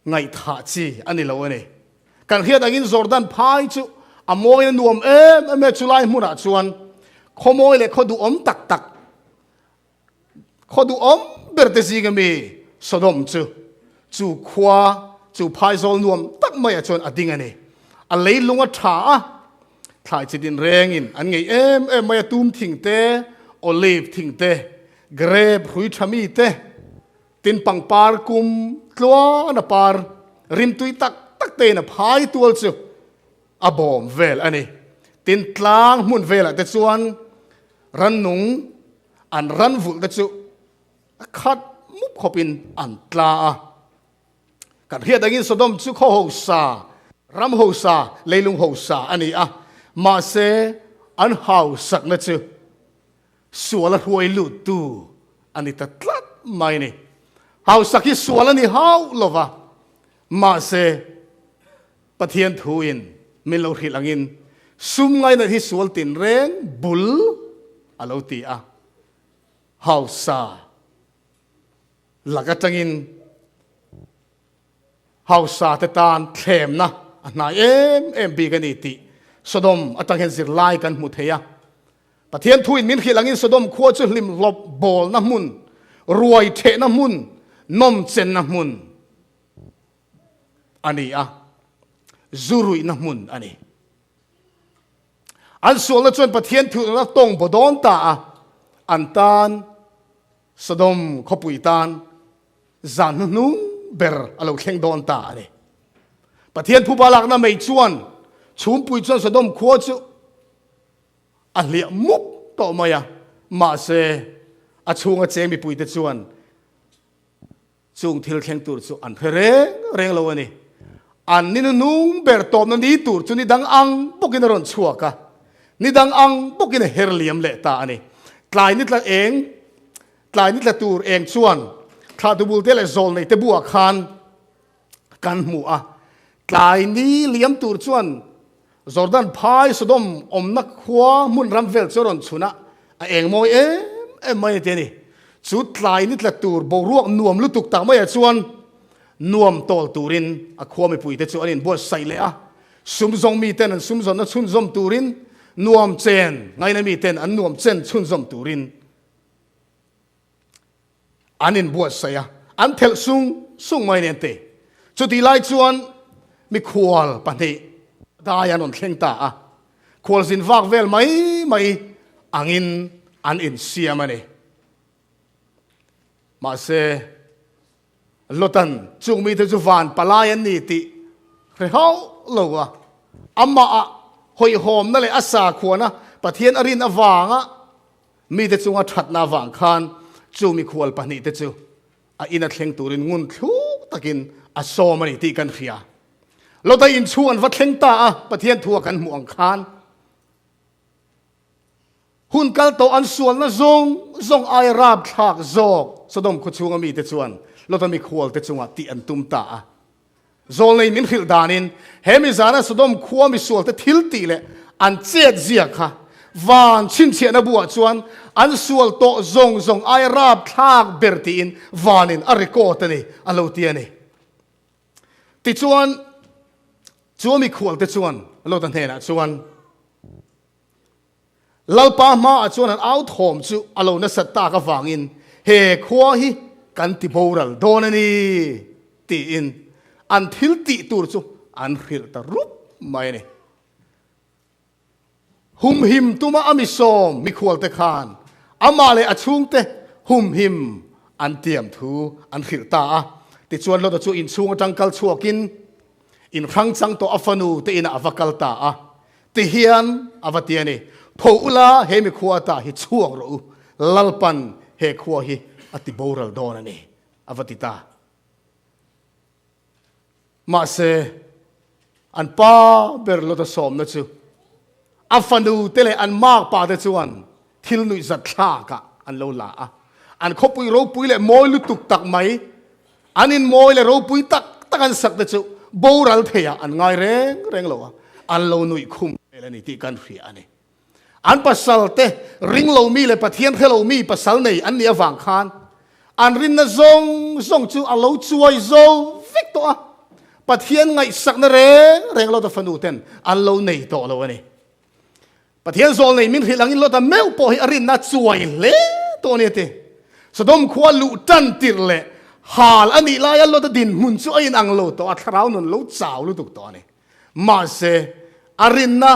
Ngaihthah chi a ni lo a ni. Kan hriat angin Jordan phai chu a mawi a nuam em em e, chulai hmunah chuan khaw mawi leh khaw duhawm tak tak, khaw duhawm ber te zinga mi Sodom chu chu khua chu phaizawl nuam tak maiah chuan a ding a ni. A leilung a tha a, thlai chi din rengin an ngei em em mai a, tum thing te, olive thing te, grape hrui tha mi te, Tin pangpar kum tluan a par rimtui tak tak tein a phai tual chu a bawm vel a ni. Tin tlang hmun velah te chuan rannung an ran vulh te chu a khat mup khawpin an tla a. Kan hriat angin Sodom chu khaw hosa, ram hosa, leilung hosa a ni a, mahse an hausakna chu Sual a hruai luttu a ni ta tlat mai ni. Hausak hi sual a ni hauh lo va, mahse Pathian thuin min lo hrilh angin sum ngainat hi sual tinreng bul a lo ti a. Hausa lak atangin Hausa te tan thlemna a hnai em em bik a ni tih Sodom atang hian zirlai kan hmu thei a. Pathian thuin min hrilh angin Sodom khua chu hlim hlawp bawlna hmun, ruai thehna hmun, nawmchenna hmun a ni a, zu ruihna hmun a ni. An sualna chuan Pathian thuhna tawng baw dawn ta a, an tan Sodom khawpui tan zan hnuhnung ber a lo thleng dawn ta a ni. Pathian phuba lakna mei chuan chhumpui chuan Sodom khua chu a hliah mup tawh mai a, mahse a chhunga cheng mipuite chuan chung thil thleng tur chu an hre reng reng lo a ni. An ni nunung ber tawpna ni tur chu ni dang ang bawkin a rawn chhuak a, ni dang ang bawkin a her liam leh ta a ni. Tlai ni tla eng, tlai ni tla tur eng chuan thlah tubul te leh zawl nei te buah khan kan hmu a, tlai ni liam tur chuan Jordan phai Sodom awmna khua hmun ram vel chu a rawn chhun a, a eng mawi em em mai a ti a ni. Chu tlai ni tla tur boruak nuam lutuk tak maiah chuan nuam tawl turin a khua mipuite chu an inbuatsaih leh a, sumzawng miten an sumzawnna chhunzawm turin, nuam chen ngaina miten an nuam chen chhunzawm turin An inbuatsaih a, an thelh sung sung mai nen te. Chutih lai chuan mikhual pahnih dai an rawn thleng ta a, khualzin vak vel mai mai angin an insiam a ni. Mahse, Lotan chung mite chu van palai an ni tih hre hauh lo a, amah hawihhawmna leh a sakhuana Pathian a rin avanga Mite chunga thatna avang khan chu mikhual pahnihte chu a ina thleng turin ngun thluk takin a sawm a ni tih kan hria. Lota inchhung an va thleng ta a, Pathian thua kan hmuh ang khan hun kal tawh an sualna zawng zawng aia rapthlak zawk Sodom khaw chhunga mite chuan Lota mikhualte chungah tih an tum ta a. Zawlnei min hrilh danin he mi zana Sodom khua misualte thil tih leh an chet zia kha van chhinchhiahna buah chuan an sual tawh zawng zawng aia rapthlak ber tiin vanin a record a ni a lo ti a ni. Tichuan, chu a mikhualte chuan Lota hnenah chuan, Lalpa hmaah chuan an au thawm chu a lo nasat tak avangin he khua hi kan ti boral dawn a ni, tiin an thil tih tur chu an hrilh ta rup mai a ni. Humhim tuma a misawm mikhualte khan amah leh a chhungte humhim an tiam thu an hrilh ta a. Tichuan Lota chu inchhung atang kal chhuakin inhrang chang tawh a fanu te inah a va kal ta a. Ti hian a va ti a ni, Tho ula, he mi khua ata hi chhuak rawh u, Lalpan he khua hi a ti boral dawn a ni, a va ti ta. Mahse, an pa ber Lota sawmna chu a fanu te leh an makpa te chuan thil nuihzat thlakah an lo la a. An khawpui ropui leh mawi lutuk tak mai, An inmawi leh ropui tak tak an sak te chu boral theiah an ngai reng reng lo a, an lo nuih khum vel a ni tih kan hria a ni. An pasal te ring lo mi leh Pathian hre lo mi pasal nei an nih avang khan an rinna zawng zawng chu a lo chuai zo vek tawh a. Pathian ngaihsakna reng reng Lota fanu ten an lo nei tawh lo a ni. Pathian zawl nei min hrilh angin Lota meuh pawh hi a rinna chuai hle tawh a ni a ti. Sodom khua luh tan tirh leh hal a nih laia Lota dinhmun chu a inang lo tawh a, thlarau nun lo chau lutuk tawh a ni. Mahse, a rinna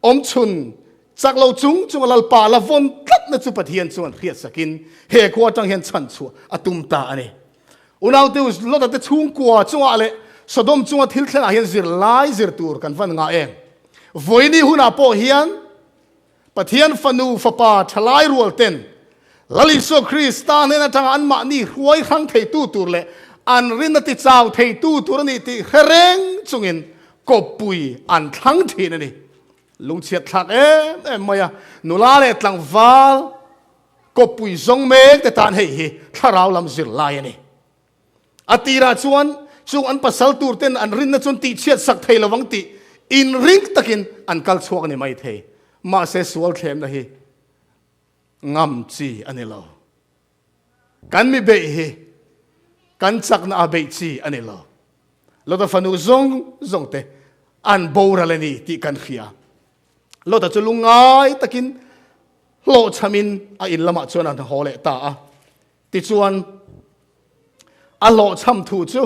awmchhun chak lo chung chunga Lalpa la vawn tlatna chu Pathian chuan hriatsakin he khua atang hian chhan chhuah a tum ta a ni. Unaute u, Lota te chhungkua chungah leh Sodom chunga thil thlengah hian zirlai zir tur kan van ngah em? Vawiini hunah pawh hian Pathian fanu fapa thalai rual ten Lal Isua Krista hnen atanga anmahni hruai hrang theitu tur leh an rinna tichau theitu tur a nih tih hre reng chungin kawppui an thlang thin a ni. Lungchhiat thlak em em mai a, nula leh tlangval kawppui zawng mek te tan hei hi thlarau lam zirlai a ni. A tirah chuan chung an pasal tur ten an rinna chuan tihchhiat sak thei lovang tih inring takin an kal chhuak a ni mai thei. Mahse sual thlemna hi ngam chi a ni lo. Kan mi beih hi kan chakna a beih chi a ni lo. Lota fanu zawng zawng te an boral a ni tih kan hria. Lota chu lungngai takin hlawhchhamin a in lamah chuan an haw leh ta a. Tichuan, a hlawhchham thu chu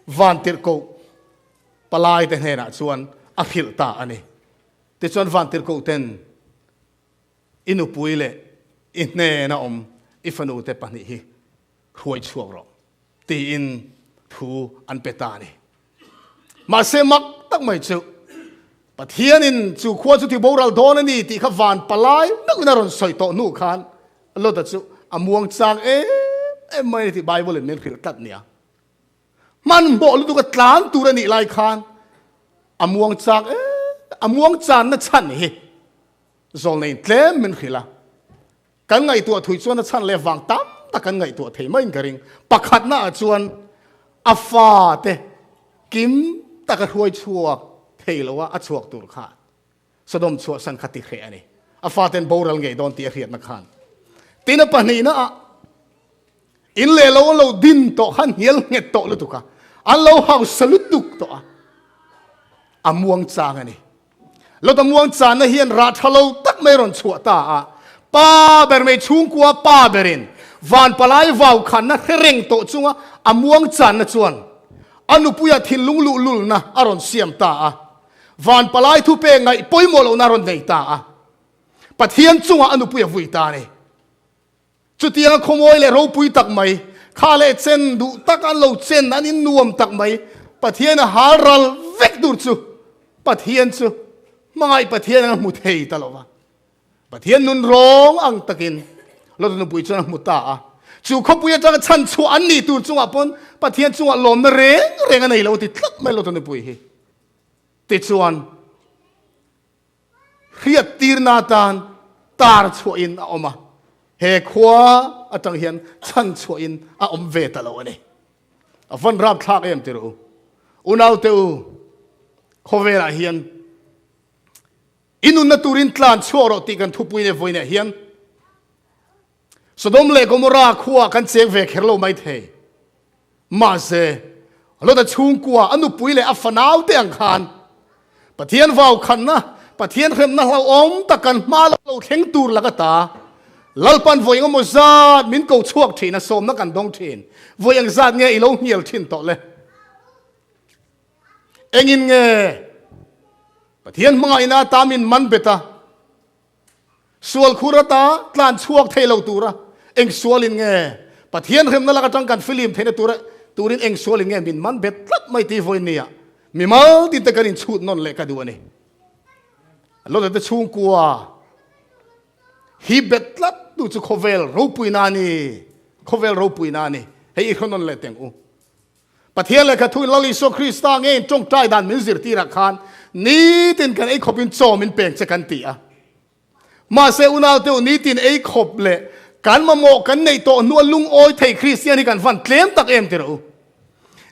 Vantirhkoh palaite hnenah chuan a hrilh ta a ni. Tichuan, Vantirhkohten i nupui leh i hnena awm i fanute pahnih hi hruai chhuak rawh, tiin thu an pe ta a ni. Mahse mak tak mai chu Pathianin chu khua chu ti boral dawn a ni tih kha van palai meuhin a rawn sawi tawh hnu khan Lota chu a muang chang em em mai a ni tih Bible in min hrilh tlat nia. Hmanhmawh lutuk a tlan tur a nih lai khan a muang chang em a muang channa chhan hi zawlneiin tlem min hrilh a. Kan ngaihtuah thui chuan a chhan leh vang tam tak kan ngaihtuah thei maiin ka ring. Pakhatna ah chuan a fate kim taka hruai chhuak thei lo a, a chhuak tur khan Sodom chhuahsan kha ti hreh a ni. A faten boral ngei dawn tih a hriatna khan. Tin a pahnihna ah in leh lo a lo din tawh khan hnial nghet tawh lutuk a, an lo hausa lutuk tawh a, a muang chang a ni. Lota muang channa hian rah tha lo tak mai rawn chhuah ta a, pa ber mai chhungkua pa berin van palai vau khanna hre reng tawh chunga a muang channa chuan a nupuia thinlung luhlulna a rawn siam ta a, van palai thupe ngaih pawimawh lohna a rawn nei ta a, Pathian chungah a nupuia vui ta a ni. Chutianga khawmawi leh ropui tak mai, kha leh chen duh tak an lo chen an in nuam tak mai, Pathian a hal ral vek tur chu Pathian chu hmangaih Pathian ang a hmu thei ta lo va. Pathian nun rawng ang takin Lota nupui chuan a hmu ta a. Chu khawpui atanga chhan chhuah an nih tur chungah pawn Pathian chungah lawmna reng reng a nei lo ti tlat mai Lota nupui hi. Tichuan. Hriattirna atan tar chhuahin a awm a, he khua atang hian chhan chhuahin a awm ve ta lo a ni. A van rapthlak em ti rawh u. Unaute u, khawvelah hian i nunna turin tlan chhuak rawh tih kan thupui leh vawiinah hian Sodom leh Gomorrah khua kan cheng ve kher lo mai thei. Mahse, Lota chhungkua, a nupui leh a fanaute ang khan Pathian vaukhanna, Pathian hremna hlauhawm tak kan hma lo thleng tur laka ta. Lalpan vawi engemaw zat min ko chhuak thin a, sawmna kan dawng thin. Vawi eng zat nge i lo hnial thin tawh le? Engin nge Pathian hmangaihna ata min man bet a? Sual khur ata tlan chhuak thei lo tura eng sualin nge Pathian hremna lak atang kan filim theihna tura turin eng sualin nge min man bet tlat mai tih vawi nia mimal tin te kan inchhut nawn leh ka duh a ni. Lota te chhungkua hi bet tlat tu chu khawvel ropuina a ni. Khawvel ropuina a ni. Hei i hre nawn leh teng u. Pathian lehkha thu in Lal Isua Krista ngeiin tawngtai dan min zirtirah khan nitin kan ei khawpin chaw min peng che kan ti a. Mahse unaute u nitin ei khawp leh kan mamawh kan neih tawh hnua lungawi thei Kristian hi kan van tlem tak em ti rawh u.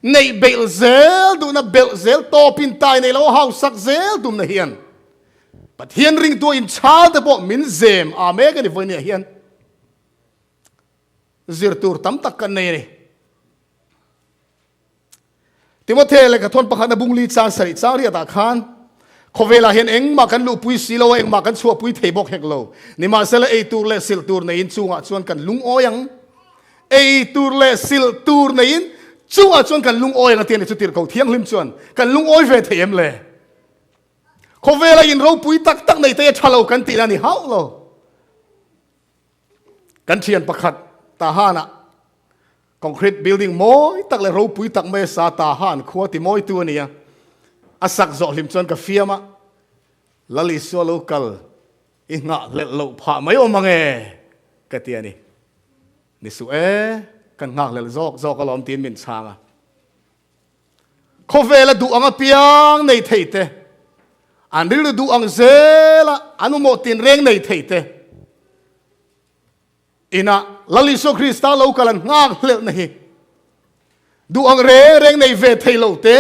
Neih belh zel duhna belh zel tawpin tai nei lo hausak zel tumna hian Pathian ringtua inchhal te pawh min zem a mek a ni vawinia hian. Zir tur tam tak kan nei a ni. Timothe lehkha thawn pakhatna bungli chang sarih chang riatah khan khawvelah hian engmah kan luhpui si lo a, engmah kan chhuahpui thei bawk hek lo. Nimahsela ei tur leh silh tur neiin chungah chuan kan lungawi ang. Ei tur leh silh tur neiin chungah chuan kan lungawi ang a ti a ni. Chu tirhkoh thianghlim chuan kan lungawi ve thei em le? Khawvela in ropui tak tak nei te a tha lo kan tihna a ni hauh lo. Kan thian pakhat Tahan-ah Concrete building mawi tak leh ropui tak mai a sa ta han khua ti mawitu a ni a. A sak zawh hlim chuan ka fiam a, Lal Isua lo kal i nghah hlelh loh phah mai awm ang e ka ti a ni. Ni suh e, kan nghak hlelh zawk zawk alawm tiin min chhang a. Khawvela duh ang apiang nei thei te, an rilru duh ang zela an mamawh tinreng nei thei te, Inah Lal Isua Krista lo kal an nghak hlelhna hi duh ang reng reng nei ve thei lo te,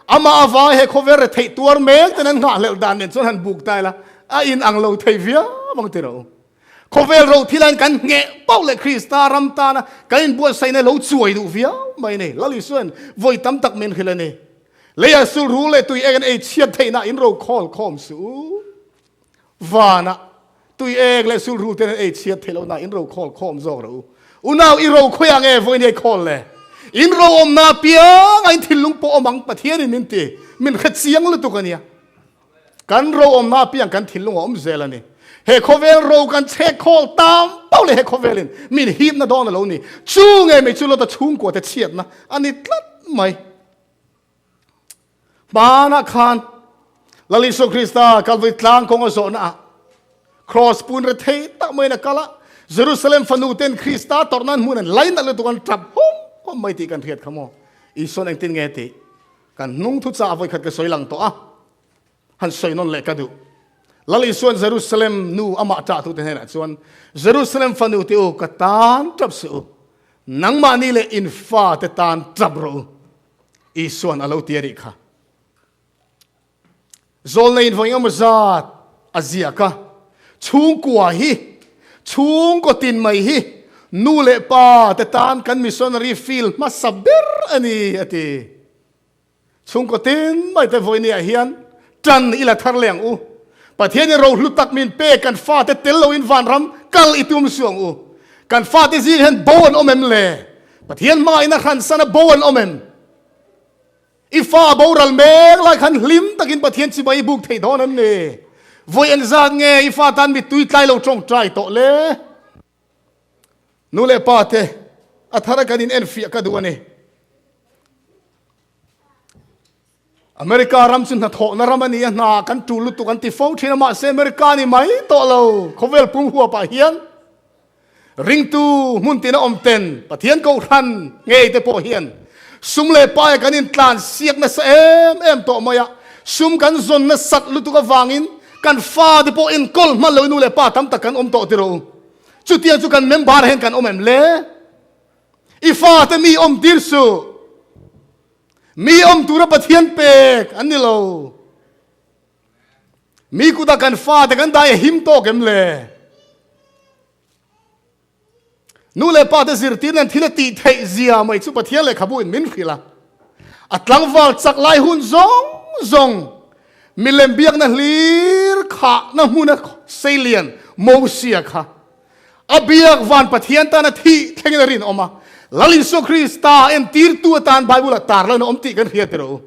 amah avang he khawvel retheih tuar mek ten an nghah hlelh dan nen chuan han buk ta ila a in ang lo thei viau ang ti rawh u. Khawvel ro thil ain kan ngheh pauh leh Krista ram tana kan inbuatsaihna lo chuai duh viau mai a ni. Lal Isuain vawi tam tak min hrilh a ni. Leiah sulru leh tui ek an ei chhiat theihna in ro khawl khawm suh u. Vanah tui ek leh sulhru ten an ei chhiat theih loh na in ro khawl khawm zawk rawh u. Unau i ro khawi ang e vawiin ei khawl le. In ro awm na piang a in thinlung pawh awm ang Pathian in min ti min hre chiang lutuk a nia. Kan ro awm na piang kan thinlung a awm zel a ni. He khawvel ro kan chhek khawl tam pauh leh he khawvel in min hip na dawn a lo ni. Chu nge mai chu Lota chhungkua te chhiatna a ni tlat mai. Hmanah khan Lal Isua Krista Kalvari tlang kawng a zawhna ah Cross pun rethei tak maiin a kal a, Jerusalem fanu ten Krista tawrh nan hmun an lainat lutuk an tap hawm hawm mai tih kan hriat kha maw? Isuan engtin nge tih kan hnung thu chah vawikhat ka sawi lang tawh a, han sawi nawn leh ka duh. Lal Isuan Jerusalem nu amah tah tute hnenah chuan, Jerusalem fanu te u, ka tan tap suh u, nangmahni leh in fate tan tap rawh u. Isuan a lo ti a nih kha. Zawlnei in vawi engemaw zat a ziak a, chhungkua hi, chhungkaw tin mai hi nu leh pa te tan kan missionary field hmasa ber a ni a ti. Chhungkaw tin mai te vawinia hian tan i la thar leh ang u. Pathian in rohlu tak min pek kan fate tel loin vanram kal i tum suh ang u. Kan fate zing hian bo an awm em le? Pathian hmangaihna hransana bo an awm em? I fa a boral mek lai khan hlim takin Pathian chibai i buk thei dawn em ni? Vawi engzat nge i fa tan mittui tlai lo tawngtai tawh le? Nu leh pa te a thara kan in enfiah ka duh a ni. America ram chu hnathawhna ram a ni a, hna kan tul lutuk an ti fo thin a, mahse America ni mai tawh lo, khawvel pum huapah hian ringtu hmun tina awm ten Pathian kohhran ngei te pawh hian sum leh paia kan intlan siak nasa em em tawh mai a, sum kan zawn nasat lutuk avangin kan fa te pawh enkawl hman loin nu leh pa tam tak kan awm tawh tiraw u. Chutiang chu kan member hian kan awm em le? I fate mi awm tir suh. Mi awm tura Pathian pek an ni lo. Mi kutah kan fate kan dai a him tawk em le? Nu leh pa te zirtir nen thil a tih theih zia mai chu Pathian lehkhabu in min hrilh a. A tlangval chak lai hun zawng zawng milem biakna hlir khahna hmuna seilian Mosia kha A biak van Pathian tana thih thlengin a rinawm a, Lal Isua Krista entirtu atan Bible-ah tar loin a awm tih kan hria tirh u.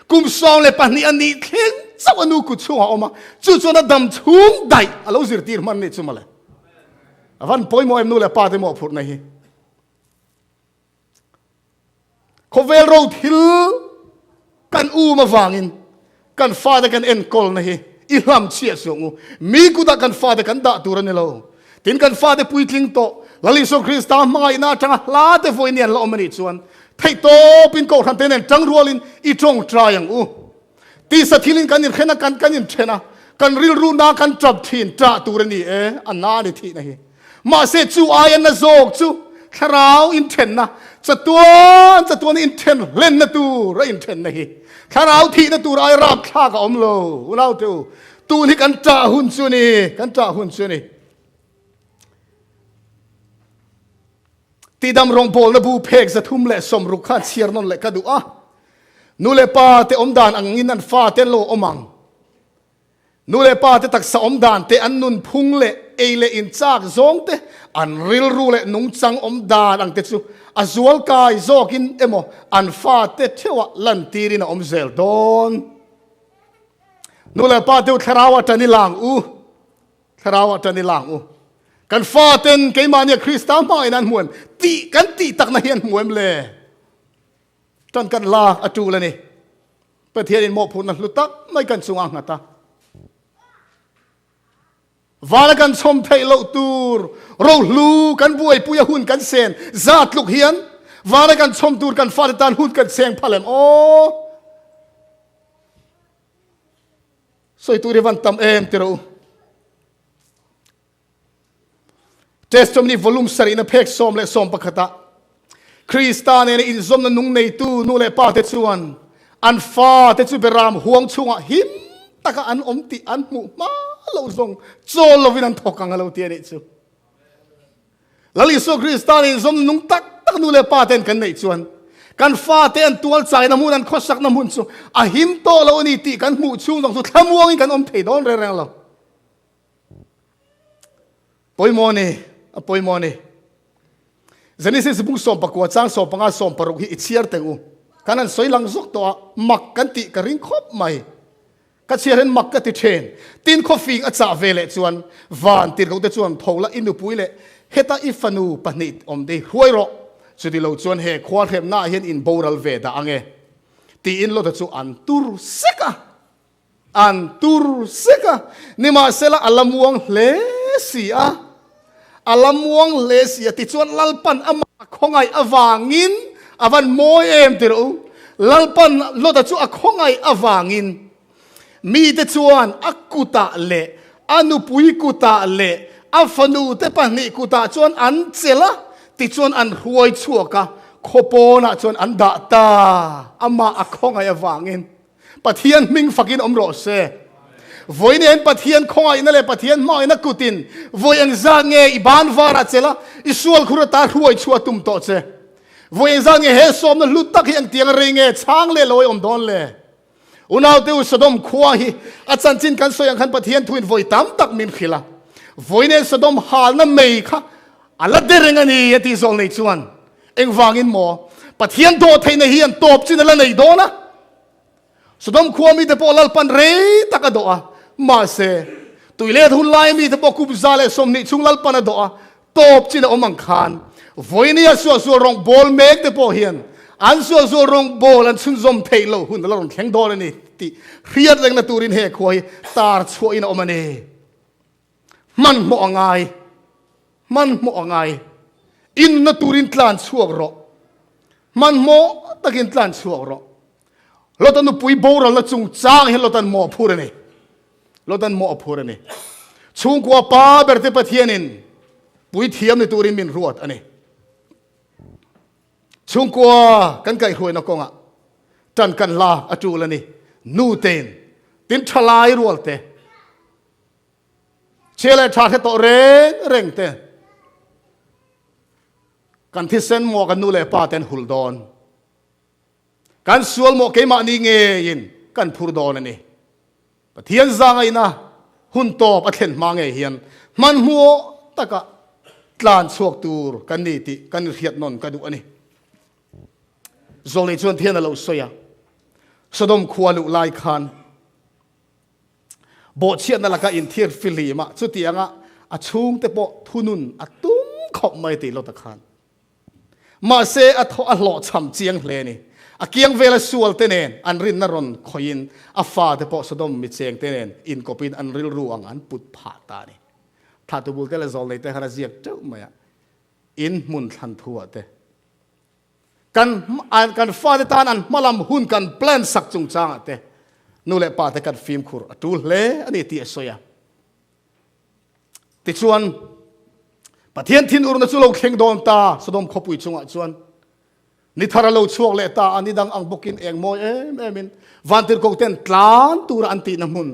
Kum 12 a nih thleng chauh a nu kut chhungah a awm a, chu chuan a dam chhung daih a lo zirtir hman nih chu mawle. A van pawimawh em nu leh pa te mawhphurhna hi. Khawvel ro thil kan um avangin kan fate kan enkawlna hi i hlam chhiah suh ang u. Mi kutah kan fate kan dah tur a ni lo. Tin kan fate puitling tawh Lal Isua Krista hmangaihna atanga hla te vawiin ni an la awm a nih chuan theihtawpin kohhran te nen tangrualin i tawngtai ang u. Tisa thilin kan inhren a, kan kan inthen a, kan rilru na kan tap thin, tah tur a ni e, a na a ni thihna hi. Mahse chu aia na zawk chu thlarau inthenna, chatuan chatuan inthen hlenna tur a inthenna hi. Thlarau thihna tur aia rapthlak a awm lo, unau te u. Tun hi kan tah hun chu a ni, kan tah hun chu a ni. Tidam rawngbawlna bu phek 360 khan chhiar nawn leh ka duh a. Nu leh pa te awm dan angin an fate an lo awm ang. Nu leh pa te taksa awm dan te, an nunphung leh ei leh in chak zawng te, an rilru leh nungchang awm dan ang te chu a zual kai zawkin emaw an fate theuhah lantirin a awm zel dawn. Nu leh pa te u thlarau ah tan i lang u. Thlarau ah tan i lang u. Kan faten keimahnia Krista hmain an hmu em? Tih kan tih takna hi an hmu em le? Tan kan lak a tul a ni. Pathianin mawhphurhna hlu tak mai kan chungah a nghat a. Vana kan chhawm theih loh tur rohlu kan buaipui a hun kan sen zat tluk hian vana kan chhawm tur kan fate tan hun kan seng phal em aw? Sawi tur hi van tam em ti rawh u. Testimony volume sarihna phek 11 ah Krista nena inzawmna nung neitu nu leh pa te chuan an fa te chu beram huang chhungah him taka an awm tih an hmuh hma loh zawng chawl lovin an thawk ang a lo ti a nih chu. Lal Isua Krista nen inzawmna nung tak tak nu leh pa ten kan neih chuan kan fate an tual chaina hmun an khawsakna hmun chu a him tawh lo a ni tih kan hmuh chhung zawng chu thlamuangin kan awm thei dawn reng reng lo. Pawimawh a ni, a pawimawh a ni. Genesis bung 19 chang 15 16 hi i chhiar teng u. Kan han sawi lang zawk tawh a, mak kan tih ka ring khawp mai. Ka chhiar hian mak ka ti thin. Tin khawfing a chah ve leh chuan van tirhkoh te chuan tho la i nupui leh heta i fanu pahnih awm te hi hruai rawh. Chuti lo chuan he khua hremnaah hian in boral ve dah ange. Tiin Lota chu an tur sek a. An tur sek a, nimahsela a la muang hle si a, a la muang hle si a, tichuan Lalpan amah a khawngaih avangin a van mawi em ti rawh u. Lalpan Lota chu a khawngaih avangin mite chuan a kutah leh a nupui kutah leh a fanute pahnih kutah chuan an chelh a, tichuan an hruai chhuak a, khaw pawnah chuan an dah ta, amah a khawngaih avangin. Pathian hming fakin awm rawh se. Vawiin hian Pathian khawngaihna leh Pathian hmangaihna kutin vawi engzat nge i ban varah che la, i sual khur ata hruai chhuah tum tawh che. Vawi engzat nge he sawmna hlu tak hi engtiang rei nge chhang leh lo i awm dawn le? Unaute u Sodom khua hi a chanchin kan sawi ang khan Pathian thuin vawi tam tak min hrilh a. Vawiin hian Sodom halna mei kha a la de reng a ni a tih zawl nei chuan Engvangin maw? Pathian dawhtheihna hian tawp chin a la nei dawn a. Sodom khua mite pawh Lalpan rei tak a dawh a. Mahse, tuilet hun laia mite pawh kum 120 chhung Lalpan a dawh a, tawp chin a awm ang khan vawinia suahsual rawng bawl mek te pawh hian an suahsual rawng bawl an chhunzawm theih loh hun a la rawn thleng dawn a ni tih hriat rengna turin he khua hi tar chhuahin a awm a ni. Hmanhmawh a ngai, hmanhmawh a ngai. Inna turin tlan chhuak rawh. Hmanhmawh takin tlan chhuak rawh. Lota nupui boralna chungchang hi Lotan mawh a phur a ni. Lotan mawh a phur a ni. Chhungkua pa berte Pathianin puithiam ni turin min ruat a ni. Chhungkua kan kaihhruaina kawngah tan kan la a tul a ni. Nu tein tin thalai rual te. Chhia leh tha hre tawh reng reng te kan thisen maw kan nu leh pa ten hul dawn. Kan sual maw keimahni ngeiin kan phur dawn a ni. Pathian zangaina hun tawp a thlen hma ngei hian hmanhmawh taka tlan chhuak tur kan ni tih kan hriat nawn ka duh a ni. Zawlnei chuan thian a lo sawi a, Sodom khua luh lai khan Bawhchhiatna laka inthiar fihlim a, chutianga a chhungte pawh thunun a tum khawp mai tih Lota khan. Mahse, a thaw a hlawhchham chiang hle a ni. A kiang vela sualte nen an rinna rawn khawihin a fate pawh Sodom michengte nen inkawpin an rilru ang an put phah ta a ni. Thlahtu bulte leh zawlneite khan a ziak teuh mai a, in hmun thlan thuah te. Kan kan fate tan an hmalam hun kan plan sak chungchangah te nu leh pa te kan fimkhur a tul hle a ni tih a sawi a. Tichuan, Pathian thinurna chu lo thleng dawn ta Sodom khawpui chungah chuan ni thar a lo chhuak leh ta a, ni dang ang bawkin eng mawi em emin vantirhkoh ten tlan tura an tihna hmun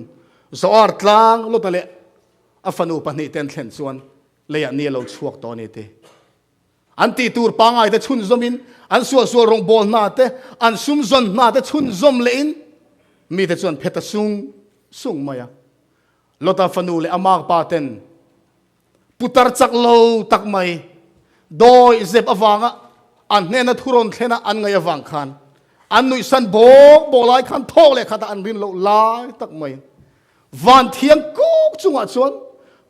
Zoar tlang Lota leh a fanu pahnih ten thlen chuan leiah ni a lo chhuak tawh a ni ti. An tih tur pangai te chhunzawmin, an sualsual rawngbâwl hna te, an sum zawn hna te chhunzawm lehin mite chuan phet a sung sung mai a. Lota fanu leh a makpa ten putar chak lo tak mai dawi zep avanga an hnena thu rawn thlena an ngaih avang khan an nuihsan bawk bawk lai khan thawk leh khatah an rin loh lai tak mai van thiang kuk chungah chuan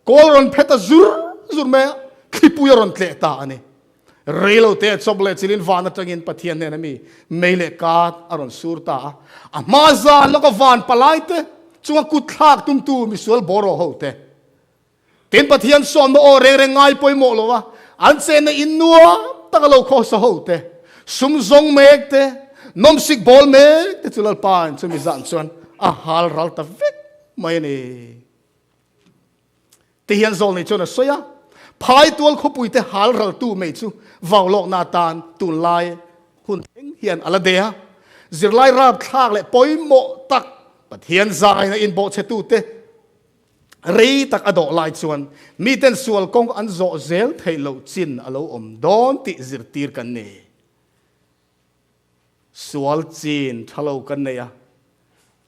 kawl rawn phet a zur zur mai a, thlipui a rawn tleh ta a ni. Reilo te chawp leh chilin van atangin Pathian hnena mi mei leh kat a rawn sur ta a. A hma zan lawka van palai te chunga kut thlak tumtu misual bawraw ho te Tin, Pathian sawmna aw reng reng ngai pawimawh lo a, an chenna in nuam taka lo khawsa ho te, sum zawng mek te, nawmsik bawl mek te chu Lalpa in chumi zan chuan a hal ral ta vek mai a ni. Ti hian Zawlnei chuan a sawi a, Phaitual khawpui te hal raltu mei chu vau lawkna atan tunlai hun thleng hian a la de a, zirlai rapthlak leh pawimawh tak Pathian zaina inbawhchhetute Rei tak a dawh lai chuan miten sual kawng an zawh zel theih loh chin a lo awm dawn tih zirtir kan ni. Sual chin tha lo kan nei a,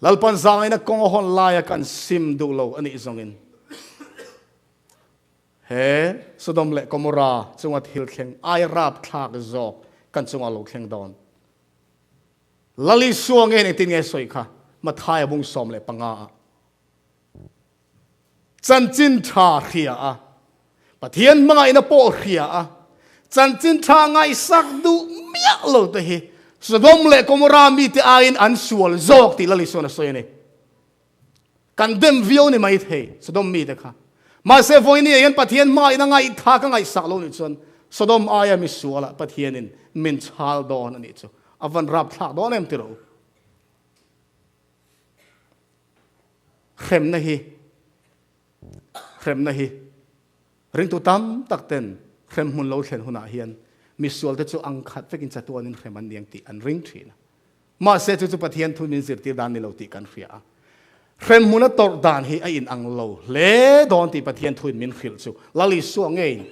Lalpan zangaina kawng a hawn laia kan sim duh lo a nih zawngin he Sodom leh Gomorrah chunga thil thleng ai rapthlak zawk kan chungah a lo thleng dawn. Lali Isua nge engtin nge sawi kha Mathaia bung 15 ah. Chanchin tha hria a, Pathian hmangaihna pawh hria a, chanchin tha ngaihsak duh miah lo te hi Sodom leh Gomorrah mite aiin an sual zawk tih Lal Isuan a sawi a ni. Kan dem viau ni mai thei Sodom mite kha. Mahse vawiin hian Pathian hmangaihna ngaihtha ka ngaihsak lo nih chuan Sodom aia mi sualah Pathianin min chhal dawn a nih chu. A van rapthlak dawn em tiraw u? Hremna hi Hremna hi ringtu tam tak ten hrem hmun lo thlen hunah hian misual te chu ang khat vekin chatuanin hrem an ni ang tih an ring thin a. Mahse chu chu Pathian thu min zirtir dan ni lo tih kan hria a. Hrem hmun a tawrh dan hi a in ang lo hle dawn tih Pathian thu in min hrilh chu Lal Isua ngei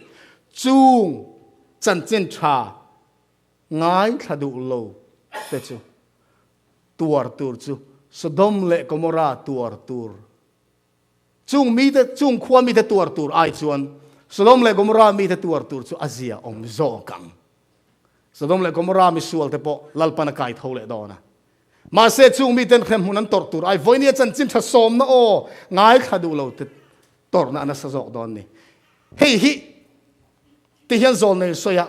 chung chanchin tha ngaithla duh lo te chu tuar tur chu Sodom leh Gomorrah tuar tur chung mite chung khua mite tuar tur ai chuan Sodom leh Gomorrah mite tuar tur chu a zia awm zawk ang. Sodom leh Gomorrah misual te pawh Lalpan a kai tho leh dawn a. Mahse chung miten hremhmun an tawrh tur ai vawinia chanchin tha sawmna aw ngaithla duh lo te tawrhna a nasa zawk dawn ni. Hei hi Ti hian zawl nei sawi a,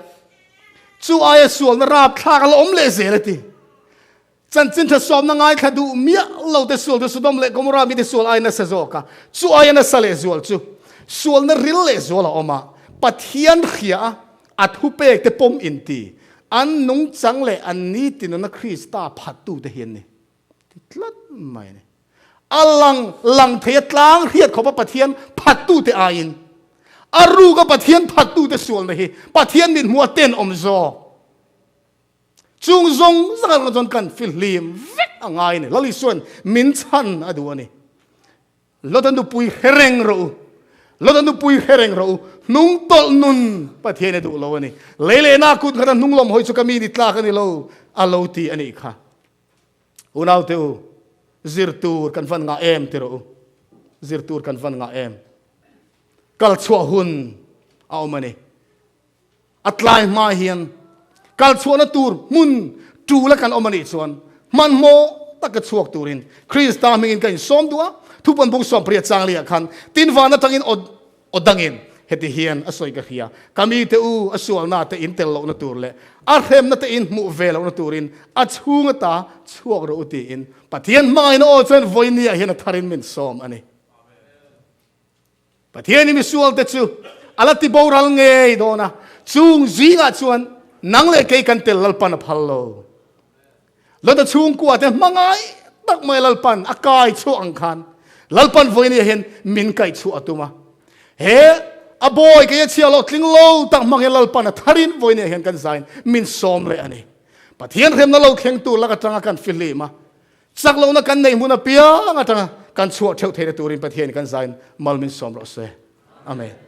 chu aia sualna rapthlak a la awm leh zel a ti. Chanchin tha sawmna ngaithla duh miah lo te sual chu Sodom leh Gomorrah mite sual aia nasa zawk a, chu aia nasa leh zual chu sualna ril leh zual a awm a, Pathian hria a, a thupek te pawm inti, an nungchang leh an nitinuna Krista phattute hi an ni. Ti tlat mai a ni. A lang lang thei a tlang hriat khawpa Pathian phattute aiin a ruka Pathian phattute sualna hi Pathian mit hmuh a tenawm zawk. Chung zawng zawng atang chuan kan fihlim vek a ngai a ni. Lal Isua'n min chhan a duh a ni. Lota nupui hre reng rawh u. Lota nupui hre reng rawh u. Hnung tawlh nun Pathian a duh lo a ni. Lei leh na kut khat a hnung lawm hawi chu ka mi ni tlak a ni lo a lo ti a nih kha. Unaute u, zir tur kan van ngah em ti rawh u. Zir tur kan van ngah em. Kal chhuah hun a awm a ni. A tlai hma hian kal chhuahna tur hmun ṭula kan awm a nih chuan hmanhmawh taka chhuak turin Krista hmingin ka insawm duh a. Thupawn bung 18 chang liah khan tin van atangin Aw dangin heti hian a sawi ka hria, Ka mite u, a sualna te in tel lohna tur leh a hremna te in hmuh ve lohna turin a chhung ata chhuak rawh u tiin Pathian hmangaihna aw chuan vawinia hian a tharin min sawm a ni. Pathian i misualte chu a la ti boral ngei dawn a, chung zingah chuan nang leh kei kan tel Lalpan a phal lo. Lota chhungkua te hmangai tak mai Lalpan a kai chhuah ang khan Lalpan vawinia hian min kaih chhuah a tum a. He a bawi kei a chhia lo tling lo tak hmang hian Lalpan a tharin vawinia hian kan zain min sawm leh a ni. Pathian hremna lo thleng tur lak atanga kan fihlim a, chak lohna kan neih hmun apiang atanga kan chhuah theuh theihna turin Pathian kan zain mal min sawm rawh se. Amen.